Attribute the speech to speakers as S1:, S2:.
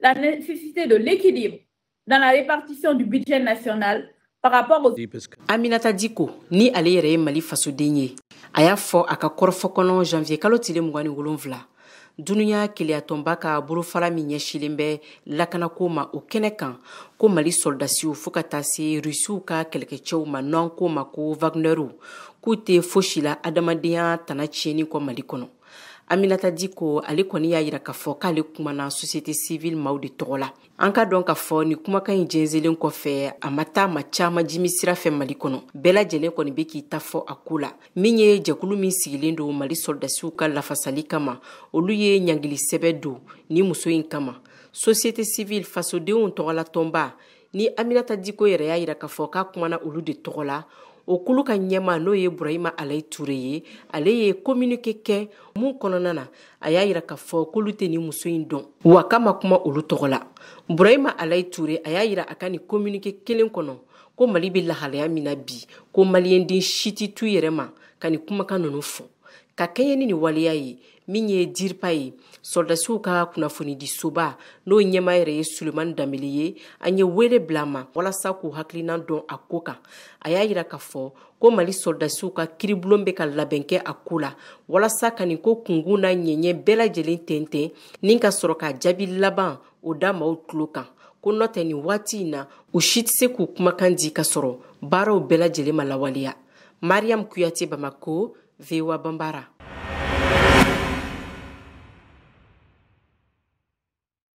S1: La nécessité de l'équilibre dans la répartition du budget national par rapport aux.
S2: Aminata Diko, ni ale yɛrɛ ye Mali fasoden ye, a y'a fɔ a ka kɔrɔfɔ kɔnɔ janvier kalo tile 27, dunuya keleyatɔnba ka bolofara min ɲɛsilen bɛ lakanako ma, o kɛnɛ kan, ko Mali sɔrɔdasiw, fɔɔ ka taa se Rusiw ka kɛlɛkɛcɛw ma, n'an ko ma ko Wagnerw, k'u tɛ fosi la adamadenya tana tiɲɛni kɔ Mali kɔnɔ. Aminata Diko, ale kɔni y'a yira k'a fɔ k'ale kumana société civile maaw de tɔgɔ la. An ka dɔn k'a fɔ ni kumakan in jɛnzelen kɔfɛ, a ma taa ma caaman jimi sira fɛ Mali kɔnɔ. Bɛɛ lajɛlen kɔni be k'i ta fɔ a ko la. Min ye jɛkulu min sigilen don Mali sɔrɔdasiw ka lafasali kama, olu ye ɲangili sɛbɛ don ni muso in kama. Société civile, fasodenw tɔgɔlatɔnba, ni Aminata Diko yɛrɛ y'a yira k'a fɔ k'a kumana olu de tɔgɔ la, o kulu ka ɲɛma, n'o ye Burahima Alayi Ture ye, ale ye communiqué kɛ mun kɔnɔna na, a y'a yira k'a fɔ k'olu tɛ ni muso in dɔn, wa k'a ma kuma olu tɔgɔ la. Burahima Alayi Ture, a y'a yira a ka nin communiqué kelen kɔnɔ ko Mali bɛ lahalaya min na bi, ko maliyɛnden si tɛ tu yɛrɛ ma ka nin kumakan ninnu fɔ ka kɛɲɛ ni nin waleya ye. Min ye DIRPA ye, sɔrɔdasiw ka kunnafonidisoba, n'o ɲɛma yɛrɛ ye Sulemani Danbele ye, an ye wele bila a ma walasa k'u hakilina dɔn a ko kan. A y'a yira k'a fɔ ko Mali sɔrɔdasiw ka kiribulon bɛ ka labɛn kɛ a ko la walasa ka nin ko kunkun n'a ɲɛɲɛ bɛɛ lajɛlen tɛntɛn, ni ka sɔrɔ ka jaabi laban o da maaw tulo kan, ko nɔ tɛ nin waati in na, u si tɛ se k'u kumakan di ka sɔrɔ baaraw bɛɛ lajɛlen ma lawaleya. Mariam Kuyate, Bamako, VOA Banbara.